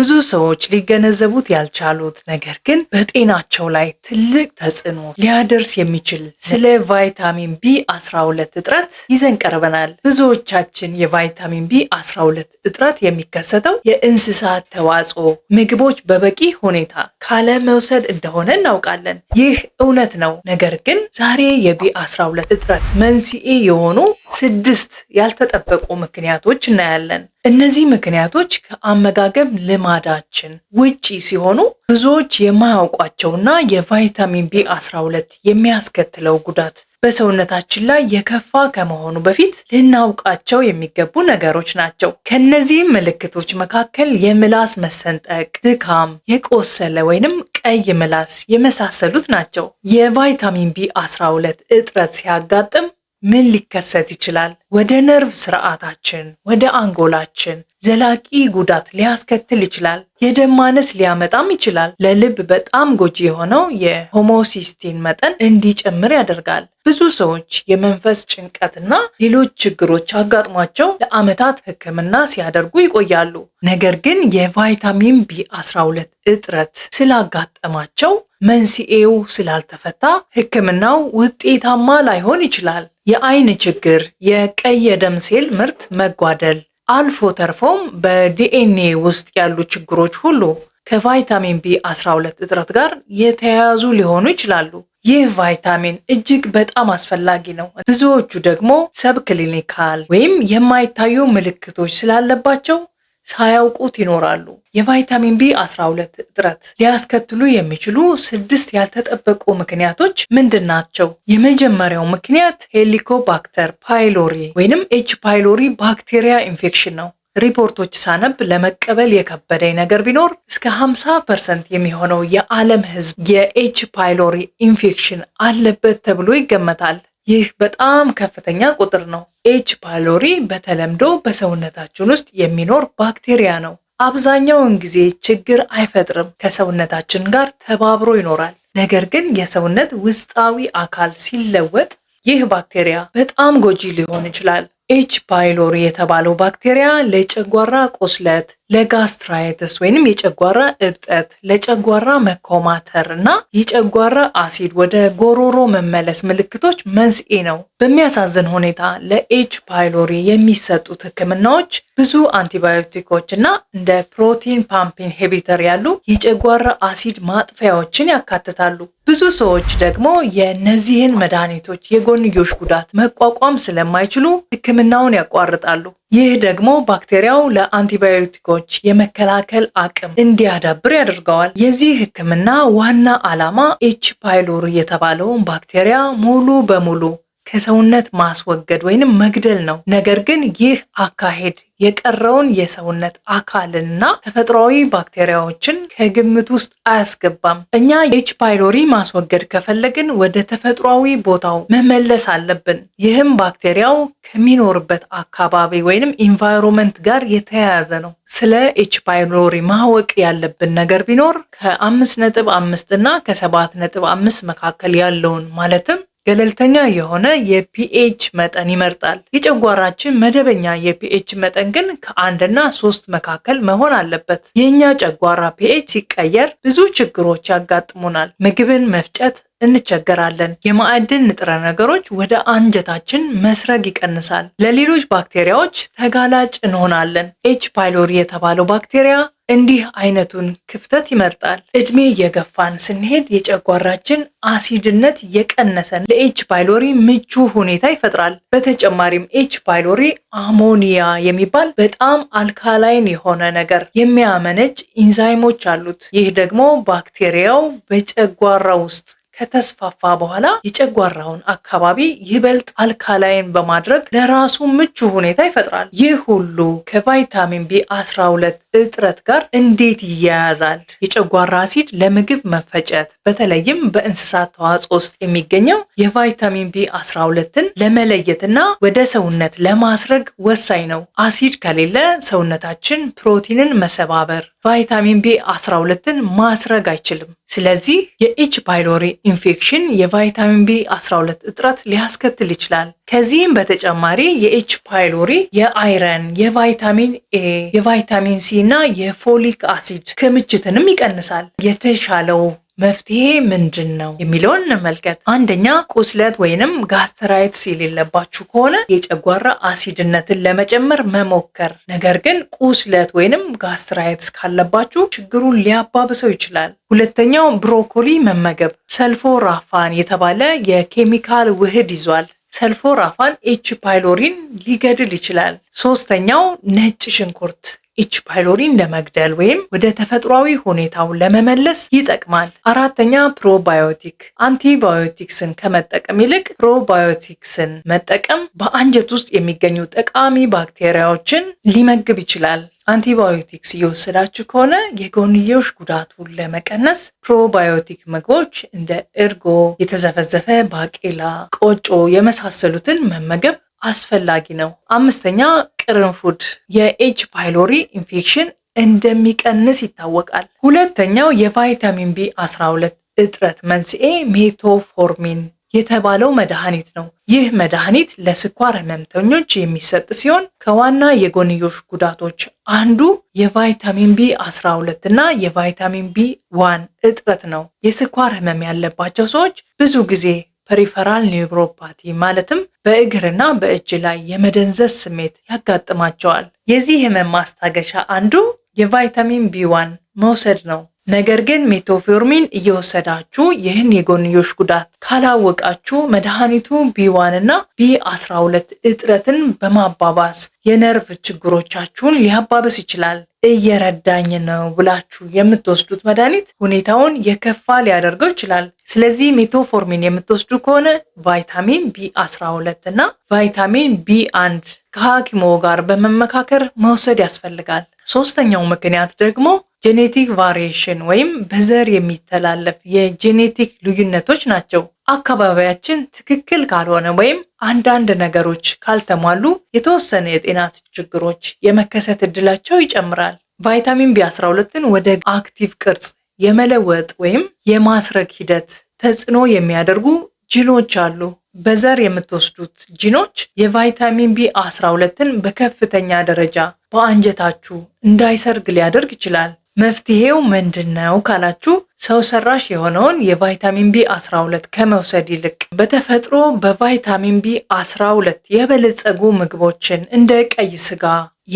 ብዙ ሰዎች ሊገነዘቡት ያልቻሉት ነገር ግን በጤናቸው ላይ ትልቅ ተጽዕኖ ሊያደርስ የሚችል ስለ ቫይታሚን ቢ12 እጥረት ይዘን ቀርበናል። ብዙዎቻችን የቫይታሚን ቢ12 እጥረት የሚከሰተው የእንስሳት ተዋጽኦ ምግቦች በበቂ ሁኔታ ካለመውሰድ እንደሆነ እናውቃለን። ይህ እውነት ነው። ነገር ግን ዛሬ የቢ12 እጥረት መንስኤ የሆኑ 6 ያልተጠበቁ ምክንያቶች እናያለን። እነዚህ ምክንያቶች ከአመጋገብ ልማዳችን ውጪ ሲሆኑ ብዙዎች የማያውቋቸውና የቫይታሚን ቢ12 የሚያስከትለው ጉዳት በሰውነታችን ላይ የከፋ ከመሆኑ በፊት ልናውቃቸው የሚገቡ ነገሮች ናቸው። ከነዚህም ምልክቶች መካከል የምላስ መሰንጠቅ፣ ድካም፣ የቆሰለ ወይንም ቀይ ምላስ የመሳሰሉት ናቸው። የቫይታሚን ቢ12 እጥረት ሲያጋጥም ምን ሊከሰት ይችላል? ወደ ነርቭ ስርዓታችን፣ ወደ አንጎላችን ዘላቂ ጉዳት ሊያስከትል ይችላል። የደም ማነስ ሊያመጣም ይችላል። ለልብ በጣም ጎጂ የሆነው የ homocysteine መጠን እንዲጨምር ያደርጋል። ብዙ ሰዎች የመንፈስ ጭንቀትና ሌሎች ችግሮች አጋጥሟቸው ለዓመታት ሕክምና ሲያደርጉ ይቆያሉ። ነገር ግን የቫይታሚን ቢ12 እጥረት ስላጋጠማቸው መንስኤው ስላልተፈታ ሕክምናው ውጤታማ ላይሆን ይችላል። የአይን ችግር፣ የቀይ የደም ሴል ምርት መጓደል፣ አልፎ ተርፎም በዲኤንኤ ውስጥ ያሉ ችግሮች ሁሉ ከቫይታሚን ቢ12 እጥረት ጋር የተያያዙ ሊሆኑ ይችላሉ። ይህ ቫይታሚን እጅግ በጣም አስፈላጊ ነው። ብዙዎቹ ደግሞ subclinical ወይም የማይታዩ ምልክቶች ስላለባቸው ሳያውቁት ይኖራሉ። የቫይታሚን ቢ12 እጥረት ሊያስከትሉ የሚችሉ 6 ያልተጠበቁ ምክንያቶች ምንድን ናቸው? የመጀመሪያው ምክንያት Helicobacter pylori ወይንም H pylori ባክቴሪያ ኢንፌክሽን ነው። ሪፖርቶች ሳነብ ለመቀበል የከበደኝ ነገር ቢኖር እስከ 50% የሚሆነው የዓለም ሕዝብ የ H pylori infection አለበት ተብሎ ይገመታል። ይህ በጣም ከፍተኛ ቁጥር ነው። H pylori በተለምዶ በሰውነታችን ውስጥ የሚኖር ባክቴሪያ ነው። አብዛኛውን ጊዜ ችግር አይፈጥርም፣ ከሰውነታችን ጋር ተባብሮ ይኖራል። ነገር ግን የሰውነት ውስጣዊ አካል ሲለወጥ ይህ ባክቴሪያ በጣም ጎጂ ሊሆን ይችላል። H pylori የተባለው ባክቴሪያ ለጨጓራ ቁስለት፣ ለ gastritis ወይንም የጨጓራ እብጠት፣ ለጨጓራ መኮማተር እና የጨጓራ አሲድ ወደ ጎሮሮ መመለስ ምልክቶች መንስኤ ነው። በሚያሳዝን ሁኔታ ለ H pylori የሚሰጡት ሕክምናዎች ብዙ አንቲባዮቲኮች እና እንደ proton pump inhibitor ያሉ የጨጓራ አሲድ ማጥፊያዎችን ያካትታሉ። ብዙ ሰዎች ደግሞ የእነዚህን መድኃኒቶች የጎንዮሽ ጉዳት መቋቋም ስለማይችሉ ሕክምናውን ያቋርጣሉ። ይህ ደግሞ ባክቴሪያው ለአንቲባዮቲኮች የመከላከል አቅም እንዲያዳብር ያደርገዋል። የዚህ ሕክምና ዋና ዓላማ H pylori የተባለውን ባክቴሪያ ሙሉ በሙሉ ከሰውነት ማስወገድ ወይንም መግደል ነው። ነገር ግን ይህ አካሄድ የቀረውን የሰውነት አካልና ተፈጥሯዊ ባክቴሪያዎችን ከግምት ውስጥ አያስገባም። እኛ H pylori ማስወገድ ከፈለግን ወደ ተፈጥሯዊ ቦታው መመለስ አለብን። ይህም ባክቴሪያው ከሚኖርበት አካባቢ ወይንም environment ጋር የተያያዘ ነው። ስለ H pylori ማወቅ ያለብን ነገር ቢኖር ከ5.5 እና ከ7.5 መካከል ያለውን ማለትም ገለልተኛ የሆነ የ pH መጠን ይመርጣል። የጨጓራችን መደበኛ የ pH መጠን ግን ከ1 እና 3 መካከል መሆን አለበት። የእኛ ጨጓራ pH ሲቀየር ብዙ ችግሮች ያጋጥሙናል። ምግብን መፍጨት እንቸገራለን። የማዕድን ንጥረ ነገሮች ወደ አንጀታችን መስረግ ይቀንሳል። ለሌሎች ባክቴሪያዎች ተጋላጭ እንሆናለን። H pylori የተባለው ባክቴሪያ እንዲህ አይነቱን ክፍተት ይመርጣል። እድሜ እየገፋን ስንሄድ የጨጓራችን አሲድነት እየቀነሰ ለ H pylori ምቹ ሁኔታ ይፈጥራል። በተጨማሪም H pylori አሞኒያ የሚባል በጣም alkaline የሆነ ነገር የሚያመነጭ ኢንዛይሞች አሉት። ይህ ደግሞ ባክቴሪያው በጨጓራ ውስጥ ከተስፋፋ በኋላ የጨጓራውን አካባቢ ይበልጥ alkaline በማድረግ ለራሱ ምቹ ሁኔታ ይፈጥራል። ይህ ሁሉ ከቫይታሚን ቢ12 እጥረት ጋር እንዴት ይያያዛል? የጨጓራ አሲድ ለምግብ መፈጨት በተለይም በእንስሳት ተዋጽኦ ውስጥ የሚገኘው የቫይታሚን ቢ12ን ለመለየትና ወደ ሰውነት ለማስረግ ወሳኝ ነው። አሲድ ከሌለ ሰውነታችን ፕሮቲንን መሰባበር፣ ቫይታሚን ቢ12ን ማስረግ አይችልም። ስለዚህ የ H. pylori infection የቫይታሚን ቢ12 እጥረት ሊያስከትል ይችላል። ከዚህም በተጨማሪ የ H. pylori የ iron፣ የቫይታሚን ኤ፣ የቫይታሚን ሲ እና የ folic acid ክምችትንም ይቀንሳል። የተሻለው መፍትሄ ምንድን ነው የሚለውን እንመልከት። አንደኛ፣ ቁስለት ወይንም gastritis የሌለባችሁ ከሆነ የጨጓራ አሲድነትን ለመጨመር መሞከር። ነገር ግን ቁስለት ወይንም gastritis ካለባችሁ ችግሩን ሊያባብሰው ይችላል። ሁለተኛው ብሮኮሊ መመገብ sulforaphane የተባለ የኬሚካል ውህድ ይዟል። Sulforaphane H. pylori ን ሊገድል ይችላል። ሶስተኛው ነጭ ሽንኩርት H. pylori ን ለመግደል ወይም ወደ ተፈጥሯዊ ሁኔታው ለመመለስ ይጠቅማል። አራተኛ probiotic፣ antibiotics ን ከመጠቀም ይልቅ probiotics ን መጠቀም በአንጀት ውስጥ የሚገኙ ጠቃሚ ባክቴሪያዎችን ሊመግብ ይችላል። አንቲባዮቲክስ እየወሰዳችሁ ከሆነ የጎንዮሽ ጉዳቱን ለመቀነስ probiotic ምግቦች እንደ እርጎ፣ የተዘፈዘፈ ባቄላ፣ ቆጮ የመሳሰሉትን መመገብ አስፈላጊ ነው። አምስተኛ ቅርንፉድ የ H. pylori infection እንደሚቀንስ ይታወቃል። ሁለተኛው የቫይታሚን ቢ12 እጥረት መንስኤ metformin የተባለው መድኃኒት ነው። ይህ መድኃኒት ለስኳር ህመምተኞች የሚሰጥ ሲሆን ከዋና የጎንዮሽ ጉዳቶች አንዱ የቫይታሚን ቢ12 እና የቫይታሚን ቢ1 እጥረት ነው። የስኳር ህመም ያለባቸው ሰዎች ብዙ ጊዜ peripheral neuropathy ማለትም በእግርና በእጅ ላይ የመደንዘዝ ስሜት ያጋጥማቸዋል። የዚህ ህመም ማስታገሻ አንዱ የቫይታሚን ቢ1 መውሰድ ነው። ነገር ግን metformin እየወሰዳችሁ ይህን የጎንዮሽ ጉዳት ካላወቃችሁ መድኃኒቱ ቢ1 እና ቢ12 እጥረትን በማባባስ የነርቭ ችግሮቻችሁን ሊያባብስ ይችላል። እየረዳኝ ነው ብላችሁ የምትወስዱት መድኃኒት ሁኔታውን የከፋ ሊያደርገው ይችላል። ስለዚህ metformin የምትወስዱ ከሆነ ቫይታሚን ቢ12 እና ቫይታሚን ቢ1 ከሐኪሞ ጋር በመመካከር መውሰድ ያስፈልጋል። ሶስተኛው ምክንያት ደግሞ genetic variation ወይም በዘር የሚተላለፍ የ genetic ልዩነቶች ናቸው። አካባቢያችን ትክክል ካልሆነ ወይም አንዳንድ ነገሮች ካልተሟሉ የተወሰነ የጤና ችግሮች የመከሰት እድላቸው ይጨምራል። ቫይታሚን ቢ12ን ወደ active ቅርጽ የመለወጥ ወይም የማስረግ ሂደት ተጽዕኖ የሚያደርጉ ጂኖች አሉ። በዘር የምትወስዱት ጂኖች የቫይታሚን ቢ12ን በከፍተኛ ደረጃ በአንጀታችሁ እንዳይሰርግ ሊያደርግ ይችላል። መፍትሄው ምንድን ነው ካላችሁ፣ ሰው ሰራሽ የሆነውን የቫይታሚን ቢ12 ከመውሰድ ይልቅ በተፈጥሮ በቫይታሚን ቢ12 የበለጸጉ ምግቦችን እንደ ቀይ ስጋ፣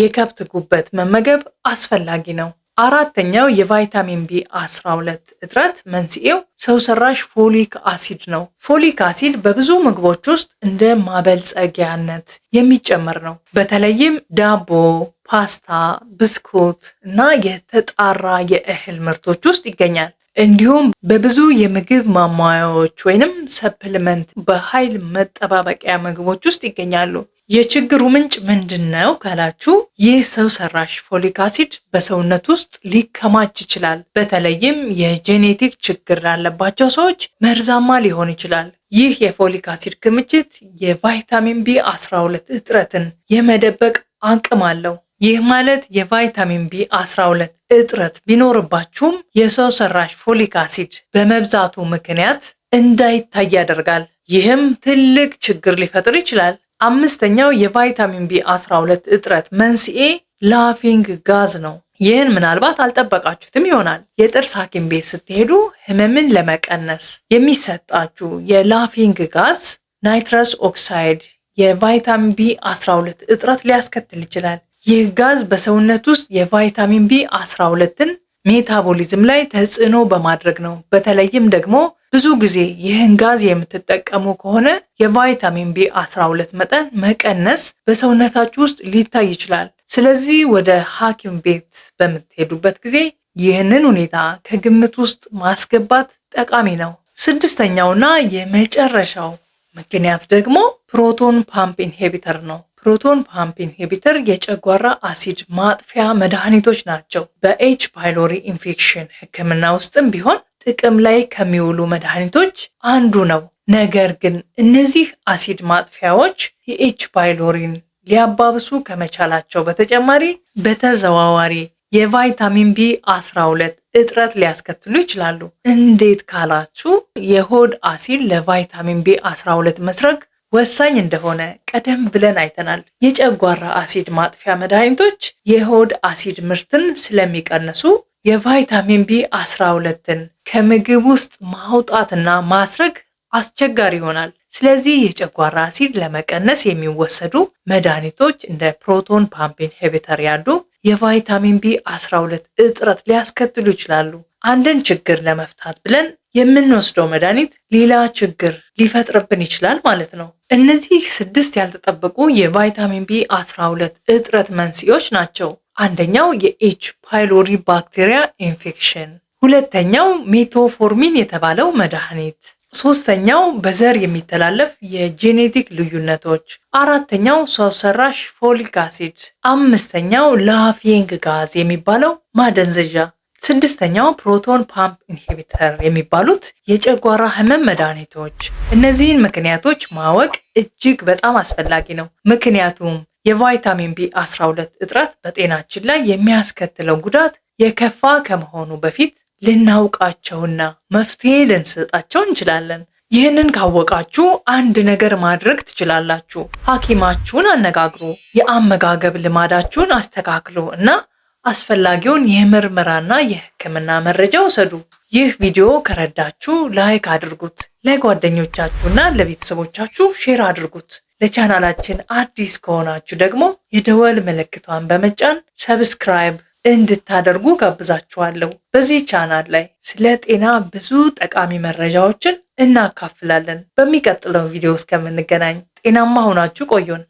የከብት ጉበት መመገብ አስፈላጊ ነው። አራተኛው የቫይታሚን ቢ12 እጥረት መንስኤው ሰው ሰራሽ folic acid ነው። Folic acid በብዙ ምግቦች ውስጥ እንደ ማበልጸጊያነት የሚጨመር ነው። በተለይም ዳቦ፣ ፓስታ፣ ብስኩት እና የተጣራ የእህል ምርቶች ውስጥ ይገኛል። እንዲሁም በብዙ የምግብ ማሟያዎች ወይንም supplement፣ በኃይል መጠባበቂያ ምግቦች ውስጥ ይገኛሉ። የችግሩ ምንጭ ምንድን ነው ካላችሁ፣ ይህ ሰው ሰራሽ folic acid በሰውነት ውስጥ ሊከማች ይችላል። በተለይም የ genetic ችግር ላለባቸው ሰዎች መርዛማ ሊሆን ይችላል። ይህ የ folic acid ክምችት የቫይታሚን ቢ12 እጥረትን የመደበቅ አቅም አለው። ይህ ማለት የቫይታሚን ቢ12 እጥረት ቢኖርባችሁም የሰው ሰራሽ folic acid በመብዛቱ ምክንያት እንዳይታይ ያደርጋል። ይህም ትልቅ ችግር ሊፈጥር ይችላል። አምስተኛው የቫይታሚን ቢ12 እጥረት መንስኤ laughing gas ነው። ይህን ምናልባት አልጠበቃችሁትም ይሆናል። የጥርስ ሐኪም ቤት ስትሄዱ ህመምን ለመቀነስ የሚሰጣችሁ የ laughing gas nitrous oxide የቫይታሚን ቢ12 እጥረት ሊያስከትል ይችላል። ይህ ጋዝ በሰውነት ውስጥ የቫይታሚን ቢ12ን metabolism ላይ ተጽዕኖ በማድረግ ነው። በተለይም ደግሞ ብዙ ጊዜ ይህን ጋዝ የምትጠቀሙ ከሆነ የቫይታሚን ቢ12 መጠን መቀነስ በሰውነታችሁ ውስጥ ሊታይ ይችላል። ስለዚህ ወደ ሐኪም ቤት በምትሄዱበት ጊዜ ይህንን ሁኔታ ከግምት ውስጥ ማስገባት ጠቃሚ ነው። ስድስተኛውና የመጨረሻው ምክንያት ደግሞ proton pump inhibitor ነው። Proton pump inhibitor የጨጓራ አሲድ ማጥፊያ መድኃኒቶች ናቸው። በ H. pylori infection ሕክምና ውስጥም ቢሆን ጥቅም ላይ ከሚውሉ መድኃኒቶች አንዱ ነው። ነገር ግን እነዚህ አሲድ ማጥፊያዎች የ H. pylori ን ሊያባብሱ ከመቻላቸው በተጨማሪ በተዘዋዋሪ የቫይታሚን ቢ12 እጥረት ሊያስከትሉ ይችላሉ። እንዴት ካላችሁ የሆድ አሲድ ለቫይታሚን ቢ12 መስረግ ወሳኝ እንደሆነ ቀደም ብለን አይተናል። የጨጓራ አሲድ ማጥፊያ መድኃኒቶች የሆድ አሲድ ምርትን ስለሚቀንሱ የቫይታሚን ቢ12ን ከምግብ ውስጥ ማውጣትና ማስረግ አስቸጋሪ ይሆናል። ስለዚህ የጨጓራ አሲድ ለመቀነስ የሚወሰዱ መድኃኒቶች እንደ proton pump inhibitor ያሉ የቫይታሚን ቢ12 እጥረት ሊያስከትሉ ይችላሉ። አንድን ችግር ለመፍታት ብለን የምንወስደው መድኃኒት ሌላ ችግር ሊፈጥርብን ይችላል ማለት ነው። እነዚህ ስድስት ያልተጠበቁ የቫይታሚን ቢ12 እጥረት መንስኤዎች ናቸው። አንደኛው የ H. pylori ባክቴሪያ ኢንፌክሽን፣ ሁለተኛው metformin የተባለው መድኃኒት፣ ሶስተኛው በዘር የሚተላለፍ የ genetic ልዩነቶች፣ አራተኛው ሰው ሰራሽ folic acid፣ አምስተኛው laughing gas የሚባለው ማደንዘዣ፣ ስድስተኛው proton pump inhibitor የሚባሉት የጨጓራ ህመም መድኃኒቶች። እነዚህን ምክንያቶች ማወቅ እጅግ በጣም አስፈላጊ ነው። ምክንያቱም የቫይታሚን ቢ12 እጥረት በጤናችን ላይ የሚያስከትለው ጉዳት የከፋ ከመሆኑ በፊት ልናውቃቸውና መፍትሄ ልንሰጣቸው እንችላለን። ይህንን ካወቃችሁ አንድ ነገር ማድረግ ትችላላችሁ። ሐኪማችሁን አነጋግሩ፣ የአመጋገብ ልማዳችሁን አስተካክሉ እና አስፈላጊውን የምርመራና የሕክምና መረጃ ውሰዱ። ይህ ቪዲዮ ከረዳችሁ like አድርጉት፣ ለጓደኞቻችሁና ለቤተሰቦቻችሁ share አድርጉት። ለቻናላችን አዲስ ከሆናችሁ ደግሞ የደወል ምልክቷን በመጫን subscribe እንድታደርጉ ጋብዛችኋለሁ። በዚህ ቻናል ላይ ስለ ጤና ብዙ ጠቃሚ መረጃዎችን እናካፍላለን። በሚቀጥለው ቪዲዮ እስከምንገናኝ ጤናማ ሆናችሁ ቆዩን።